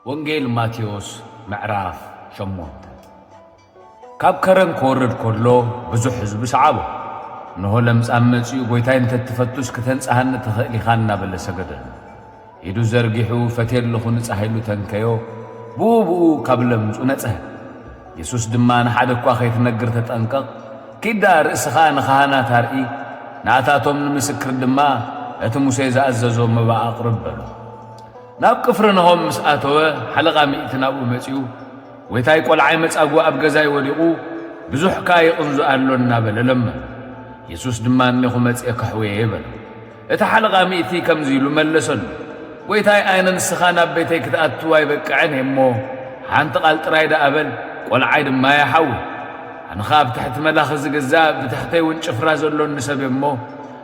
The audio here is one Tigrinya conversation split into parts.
ወንጌል ማቴዎስ ምዕራፍ ሸሞንተ። ካብ ከረን ክወርድ ከሎ ብዙሕ ህዝቢ ሰዓቦ። እንሆ ለምጻም መጺኡ፣ "ጐይታይ፣ እንተ ትፈቱስ ክተንጽሃኒ ትኽእል ኢኻ" እናበለ ሰገደሉ። ኢዱ ዘርጊሑ፣ "ፈትየ ኣለኹ፣ ንጻህ" ኢሉ ተንከዮ። ብኡ ብኡ ካብ ለምጹ ነጽሀ። የሱስ ድማ፣ "ንሓደ እኳ ከይትነግር ተጠንቀቕ። ኪድ ደኣ ርእስኻ ንኻህናት ኣርኢ፣ ናእታቶም ንምስክር ድማ እቲ ሙሴ ዝኣዘዞ መባ ኣቕርብ" በሎ። ናብ ቅፍርናሆም ምስ ኣተወ፣ ሓለቓ ሚእቲ ናብኡ መጺኡ፣ "ጐይታይ፣ ቈልዓይ መጻጉ ኣብ ገዛይ ወዲቑ፣ ብዙሕ ከኣ ይቕንዞ ኣሎ" እናበለ ለመኖ። የሱስ ድማ፣ "እኔኹ መጺኤ ከሕውየ" በሎ። እቲ ሓለቓ ሚእቲ ከምዚ ኢሉ መለሰሉ፣ "ጐይታይ፣ ኣነ ንስኻ ናብ ቤተይ ክትኣቱ ኣይበቅዕን እየ እሞ፣ ሓንቲ ቃል ጥራይ ደኣ በል፣ ቈልዓይ ድማ ይሓዊ። ኣነ ኸኣ ኣብ ትሕቲ መላኺ ዝግዛእ፣ ብትሕተይ እውን ጭፍራ ዘሎኒ ሰብ እየ እሞ፣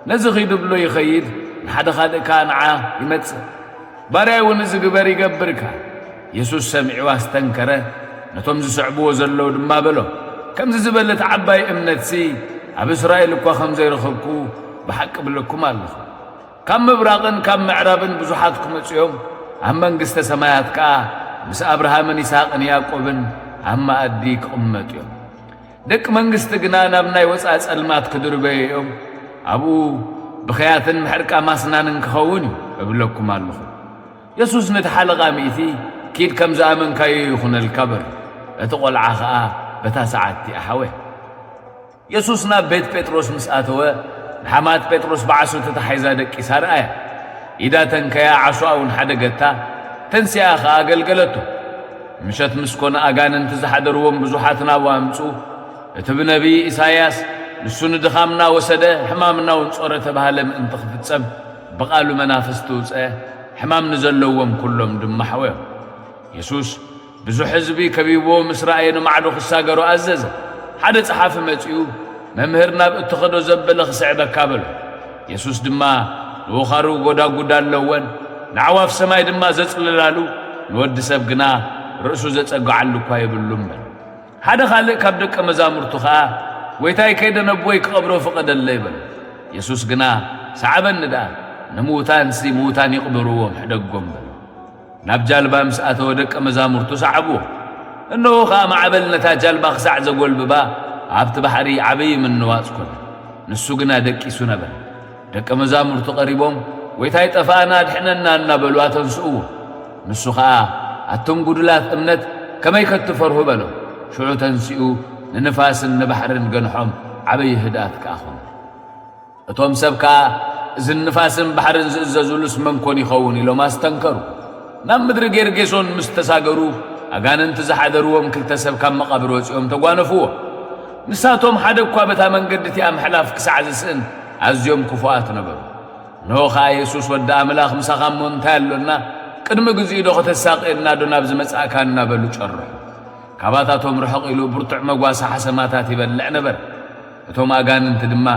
ነዚ ኺድ እብሎ ይኸይድ፣ ንሓደ ኻልእ ከኣ ንዓ ይመጽእ። ባርያይ እውን እዚ ግበር ይገብር" ከኣ። የሱስ ሰሚዕዋ ኣስተንከረ፣ ነቶም ዝስዕብዎ ዘለዉ ድማ በሎም፣ "ከምዚ ዝበለት ዓባይ እምነትሲ ኣብ እስራኤል እኳ ከም ዘይረኸብኩ ብሓቂ እብለኩም ኣለኹ። ካብ ምብራቕን ካብ ምዕራብን ብዙሓት ክመጹ እዮም፣ ኣብ መንግስተ ሰማያት ከኣ ምስ ኣብርሃምን ይስሃቅን ያዕቆብን ኣብ መኣዲ ክቕመጡ እዮም። ደቂ መንግስቲ ግና ናብ ናይ ወጻኢ ጸልማት ክድርበዩ እዮም፣ ኣብኡ ብኽያትን ምሕርቃ ማስናንን ክኸውን እዩ እብለኩም ኣለኹ።" የሱስ ነቲ ሓለቓ ሚእቲ፣ "ኪድ፣ ከም ዝኣመንካዮ ይኹነልካ" በሎ። እቲ ቈልዓ ኸኣ በታ ሰዓት እቲኣ ሓወየ። የሱስ ናብ ቤት ጴጥሮስ ምስ ኣተወ፣ ንሓማት ጴጥሮስ ብዓሶ ተታሒዛ ደቂሳ ረኣያ። ኢዳ ተንከያ፣ ዓሶኣ እውን ሓደገታ፣ ተንሲኣ ኸኣ ኣገልገለቶ። ምሸት ምስ ኮነ፣ ኣጋንንቲ ዝሓደርዎም ብዙሓት ናብኡ ኣምጽኡ። እቲ ብነቢይ ኢሳይያስ፣ "ንሱ ንድኻምና ወሰደ፣ ሕማምና እውን ጾረ" ተባህለ ምእንቲ ክፍጸም፣ ብቓሉ መናፍስቲ ውጸ፣ ሕማም ንዘለዎም ኩሎም ድማ ኣሕወዮም። የሱስ ብዙሕ ህዝቢ ከቢብዎ ምስ ረኣየ፣ ንማዕዶ ክሳገሩ ኣዘዘ። ሓደ ጸሓፊ መጺኡ፣ "መምህር፣ ናብ እትኸዶ ዘበለ ክስዕበካ" በሎ። የሱስ ድማ፣ "ንውኻሩ ጐዳጉዲ ኣለወን፣ ንኣዕዋፍ ሰማይ ድማ ዘጽልላሉ፣ ንወዲ ሰብ ግና ርእሱ ዘጸግዓሉ እኳ የብሉን" በሎ። ሓደ ኻልእ ካብ ደቀ መዛሙርቱ ኸኣ፣ "ጐይታይ፣ ከይደ ነቦይ ክቐብሮ ፍቐደለይ" በሎ። የሱስ ግና፣ "ሰዓበኒ ደኣ፣ ንምዉታንሲ ምዉታን ይቕበርዎም፣ ሕደጎም" በሎ። ናብ ጃልባ ምስ ኣተወ፣ ደቀ መዛሙርቱ ሰዓብዎ። እንሆ ኸኣ፣ ማዕበል ነታ ጃልባ ክሳዕ ዘጐልብባ፣ ኣብቲ ባሕሪ ዓብዪ ምንዋጽ ኰነ። ንሱ ግና ደቂሱ ነበረ። ደቀ መዛሙርቱ ቀሪቦም፣ "ጐይታይ፣ ጠፋእና፣ ኣድሕነና" እናበሉ ኣተንስእዎ። ንሱ ኸኣ፣ "ኣቱም ጒዱላት እምነት፣ ከመይ ከትፈርሁ?" በሎም። ሽዑ ተንሲኡ፣ ንንፋስን ንባሕርን ገንሖም፣ ዓብዪ ህድኣት ከኣ ኾነ። እቶም ሰብ ከኣ፣ "እዚ ንፋስን ባሕርን ዝእዘዙሉስ መን ኮን ይኸውን?" ኢሎም ኣስተንከሩ። ናብ ምድሪ ጌርጌሶን ምስ ተሳገሩ፣ ኣጋንንቲ ዝሓደርዎም ክልተ ሰብ ካብ መቓብር ወጺኦም ተጓነፍዎ። ንሳቶም ሓደ እኳ በታ መንገዲ እቲኣ ምሕላፍ ክሳዕ ዝስእን ኣዝዮም ክፉኣት ነበሩ። እንሆ ኸኣ፣ "የሱስ ወዲ ኣምላኽ፣ ምሳኻ እሞ እንታይ ኣሎና? ቅድሚ ግዚኡ ዶ ከተሳቕየና ዶ ናብዚ መጻእካ?" እናበሉ ጨርሑ። ካባታቶም ርሕቕ ኢሉ ብርቱዕ መጓሰ ሓሰማታት ይበልዕ ነበረ። እቶም ኣጋንንቲ ድማ፣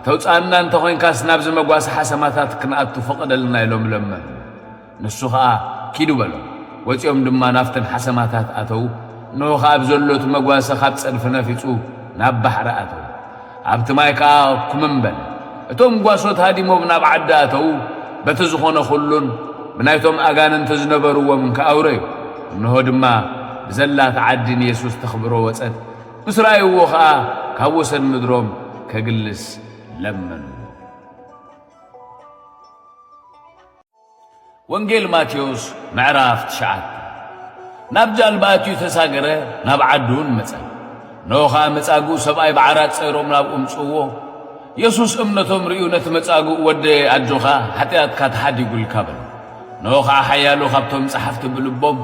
"ተውጽኣና እንተ ኾይንካስ፣ ናብዚ መጓሰ ሓሰማታት ክንኣቱ ፍቐደልና" ኢሎም ለመኑ። ንሱ ኸኣ፣ "ኪዱ" በሎም። ወጺኦም ድማ ናብተን ሓሰማታት ኣተዉ። እንሆ ኸኣ፣ ኣብ ዘሎ እቲ መጓሰ ካብ ጸድፊ ነፊጹ ናብ ባሕሪ ኣተዉ። ኣብቲ ማይ ከኣ ኩምም በለ። እቶም ጓሶት ሃዲሞም ናብ ዓዲ ኣተዉ። በቲ ዝኾነ ኹሉን ብናይቶም ኣጋንንቲ ዝነበርዎምን ከኣ ኣውረዩ። እንሆ ድማ፣ ብዘላታ ዓዲ ንየሱስ ተኽብሮ ወጸት። ምስ ረኣይዎ ኸኣ፣ ካብ ወሰን ምድሮም ከግልስ ለመኑ። ወንጌል ማቴዎስ ምዕራፍ ትሽዓተ። ናብ ጃልባ ኣትዩ ተሳገረ፣ ናብ ዓዱ እውን መጸ። እንሆ ኸኣ መጻጉእ ሰብኣይ ብዓራት ጸይሮም ናብኡ ኣምጽእዎ። የሱስ እምነቶም ርእዩ ነቲ መጻጉእ፣ "ወደየ፣ ኣጆኻ፣ ሓጢኣትካ ተሓዲጉልካ" በሎ። እንሆ ኸኣ ሓያሎ ካብቶም ጸሓፍቲ ብልቦም፣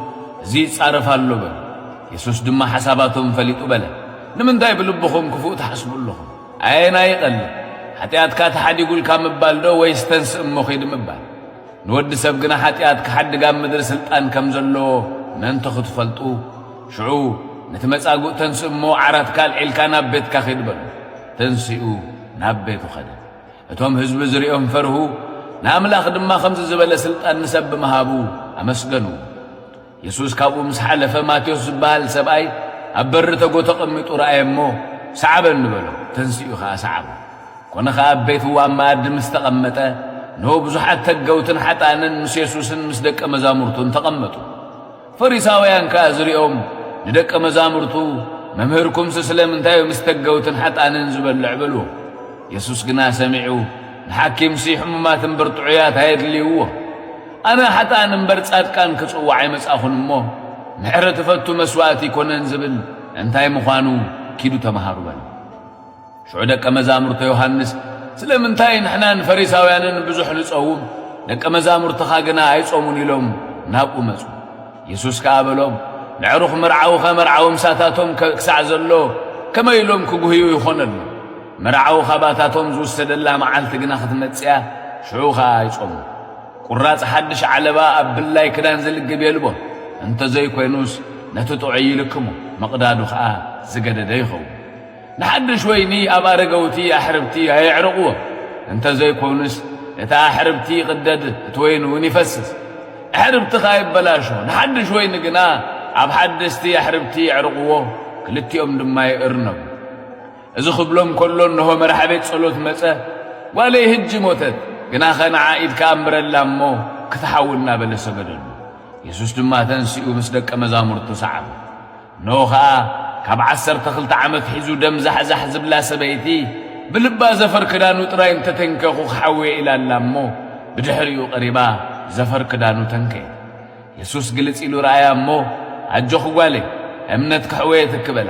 "እዚ ይጻረፍ ኣሎ" በሉ። የሱስ ድማ ሓሳባቶም ፈሊጡ በለ፣ "ንምንታይ ብልብኹም ክፉእ ትሓስቡ ኣለኹም? ኣየናይ ይቐልል? ሓጢኣትካ ተሓዲጉልካ ምባል ዶ፣ ወይስ ተንስእ እሞ ኺድ ምባል?" ንወዲ ሰብ ግና ሓጢኣት ክሓድግ ኣብ ምድሪ ስልጣን ከም ዘለዎ ምእንቲ ክትፈልጡ፣ ሽዑ ነቲ መጻጉእ፣ "ተንስእ እሞ ዓራትካ ኣልዒልካ ናብ ቤትካ ኺድ" በሎ። ተንሲኡ ናብ ቤቱ ኸደ። እቶም ህዝቢ ዝርእዮም ፈርሁ፣ ንኣምላኽ ድማ ኸምዚ ዝበለ ስልጣን ንሰብ ብምሃቡ ኣመስገኑ። የሱስ ካብኡ ምስ ሓለፈ፣ ማቴዎስ ዝበሃል ሰብኣይ ኣብ በሪ ተጎ ተቐሚጡ ረኣየ እሞ፣ "ሰዓበኒ" በሎ። ተንሲኡ ኸኣ ሰዓቦ። ኮነ ኸኣ፣ ኣብ ቤቱ ኣብ መኣዲ ምስ ተቐመጠ፣ እንሆ፣ ብዙሓት ተገውትን ሓጥኣንን ምስ የሱስን ምስ ደቀ መዛሙርቱን ተቐመጡ። ፈሪሳውያን ከኣ ዝሪኦም ንደቀ መዛሙርቱ፣ "መምህርኩምሲ ስለምንታይ እዩ ምስ ተገውትን ሓጣንን ዝበልዕ?" በልዎ። የሱስ ግና ሰሚዑ፣ "ንሓኪምሲ ሕሙማት እምበር ጥዑያት ኣየድልይዎ። ኣነ ሓጣን እምበር ጻድቃን ክጽውዕ ኣይመጻኹን እሞ፣ ምሕረት እፈቱ መስዋእቲ ኣይኮነን ዝብል እንታይ ምዃኑ ኪዱ ተመሃሩ" በሎም። ሽዑ ደቀ መዛሙርቶ ዮሃንስ፣ "ስለምንታይ ንሕናን ፈሪሳውያንን ብዙሕ ንጸውም፣ ደቀ መዛሙርትኻ ግና ኣይጾሙን?" ኢሎም ናብኡ መጹ። የሱስ ከኣ በሎም፣ "ነዕሩኽ መርዓዊ ከመርዓዊ ምሳታቶም ከ-፣ ክሳዕ ዘሎ ከመይ ኢሎም ክጉህዩ ይኾነሉ? መርዓዊ ካባታቶም ዝውሰደላ መዓልቲ ግና ክትመጽእ እያ፣ ሽዑ ኸኣ ኣይጾሙን። ቁራጽ ሓድሽ ዓለባ ኣብ ብላይ ክዳን ዝልግብ የልቦን፣ እንተ ዘይኮይኑስ ነቲ ጥዑይ ይልክሞ፣ ምቕዳዱ ኸኣ ዝገደደ ይኸውን። ንሓድሽ ወይኒ ኣብ ኣረገውቲ ኣሕርብቲ ኣየዕርቕዎ፣ እንተ ዘይኮይኑስ እቲ ኣሕርብቲ ይቕደድ፣ እቲ ወይኒ እውን ይፈስስ፣ ኣሕርብቲ ኸኣ ይበላሾ። ንሓድሽ ወይኒ ግና ኣብ ሓደስቲ ኣሕርብቲ የዕርቕዎ፣ ክልቲኦም ድማ ይእርነቡ። እዚ ክብሎም ከሎ፣ እንሆ መራሕ ቤት ጸሎት መጸ። ጓለይ ህጂ ሞተት፣ ግናኸ ንዓ ኢድካ ኣንብረላ እሞ ክትሓዊ" እናበለ ሰገደሉ። የሱስ ድማ ተንሲኡ ምስ ደቀ መዛሙርቱ ሰዓቦ። እንሆ ኸኣ ካብ ዓሰርተ ክልተ ዓመት ሒዙ ደም ዛሕዛሕ ዝብላ ሰበይቲ፣ ብልባ ዘፈር ክዳኑ ጥራይ እንተተንከኹ ክሓውየ ኢላ ኣላ እሞ፣ ብድሕሪኡ ቀሪባ ዘፈር ክዳኑ ተንከየት። የሱስ ግልጽ ኢሉ ረኣያ እሞ፣ "ኣጆኺ ጓለይ፣ እምነትኪ ሕወየትኪ" በላ።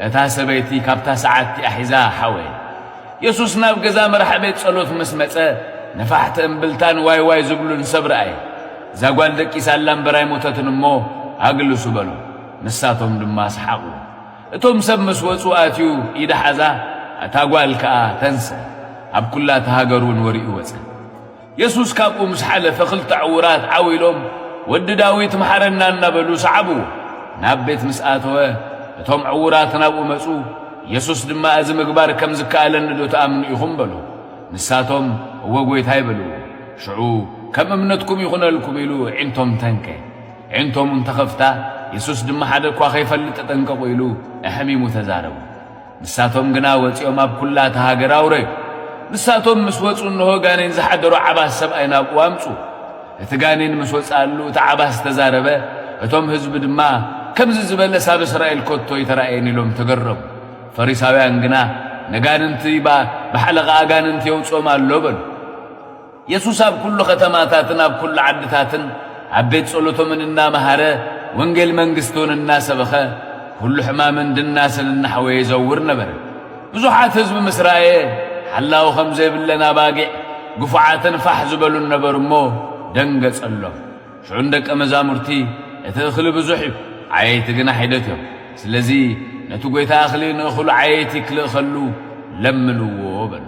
እታ ሰበይቲ ካብታ ሰዓት እቲኣ ሒዛ ሓወየ። የሱስ ናብ ገዛ መራሕ ቤት ጸሎት ምስ መጸ፣ ነፋሕቲ እምብልታን ዋይ ዋይ ዝብሉን ሰብ ረኣየ። "እዛ ጓል ደቂሳ ኣላ እምበር ኣይሞተትን እሞ፣ ኣግልሱ" በሎም። ንሳቶም ድማ ሰሓቑ። እቶም ሰብ ምስ ወጹ፣ ኣትዩ ኢዳ ሓዛ፣ እታ ጓል ከኣ ተንስአ። ኣብ ኵላ እታ ሃገር እውን ወሬኡ ወጸ። የሱስ ካብኡ ምስ ሓለፈ፣ ክልተ ዕዉራት ዓው ኢሎም፣ "ወዲ ዳዊት፣ መሓረና" እናበሉ ሰዓብዎ። ናብ ቤት ምስ ኣተወ፣ እቶም ዕዉራት ናብኡ መጹ። የሱስ ድማ፣ "እዚ ምግባር ከም ዝከኣለኒ ዶ ትኣምኑ ኢኹም?" በሎ። ንሳቶም፣ "እወ፣ ጐይታይ" በልዎ። ሽዑ፣ "ከም እምነትኩም ይኹነልኩም" ኢሉ ኣዒንቶም ተንከ። ኣዒንቶም እውን ተኸፍታ። የሱስ ድማ፣ "ሓደ እኳ ከይፈልጥ ተጠንቀቑ" ኢሉ ኣሕሚሙ ተዛረቦ። ንሳቶም ግና ወጺኦም ኣብ ኵላ እታ ሃገር ኣውረዩ። ንሳቶም ምስ ወጹ፣ እንሆ፣ ጋኔን ዝሓደሮ ዓባስ ሰብኣይ ናብኡ ኣምጹ። እቲ ጋኔን ምስ ወጽኣሉ፣ እቲ ዓባስ ተዛረበ። እቶም ህዝቢ ድማ፣ "ከምዚ ዝበለስ ኣብ እስራኤል ከቶ ኣይተራእየን" ኢሎም ተገረሙ። ፈሪሳውያን ግና፣ "ነጋንንቲ ባ-፣ ብሓለቓ ኣጋንንቲ የውጽኦም ኣሎ" በሉ። የሱስ ኣብ ኩሉ ከተማታትን ኣብ ኩሉ ዓድታትን ኣብ ቤት ጸሎቶምን እናመሃረ፣ ወንጌል መንግስቲ እውን እናሰበኸ፣ ኩሉ ሕማምን ድናስን እናሓወየ ይዘውር ነበረ። ብዙሓት ህዝቢ ምስ ረኣየ፣ ሓላዊ ከም ዘይብለን ኣባጊዕ፣ ግፉዓትን ፋሕ ዝበሉን ነበሩ እሞ፣ ደንገጸሎም። ሽዑ ንደቀ መዛሙርቲ፣ "እቲ እኽሊ ብዙሕ እዩ፣ ዓየይቲ ግና ሒደት እዮም። ስለዚ ነቲ ጐይታ እኽሊ ንእኽሉ ዓየይቲ ክልእኸሉ ለምንዎ" በሉ።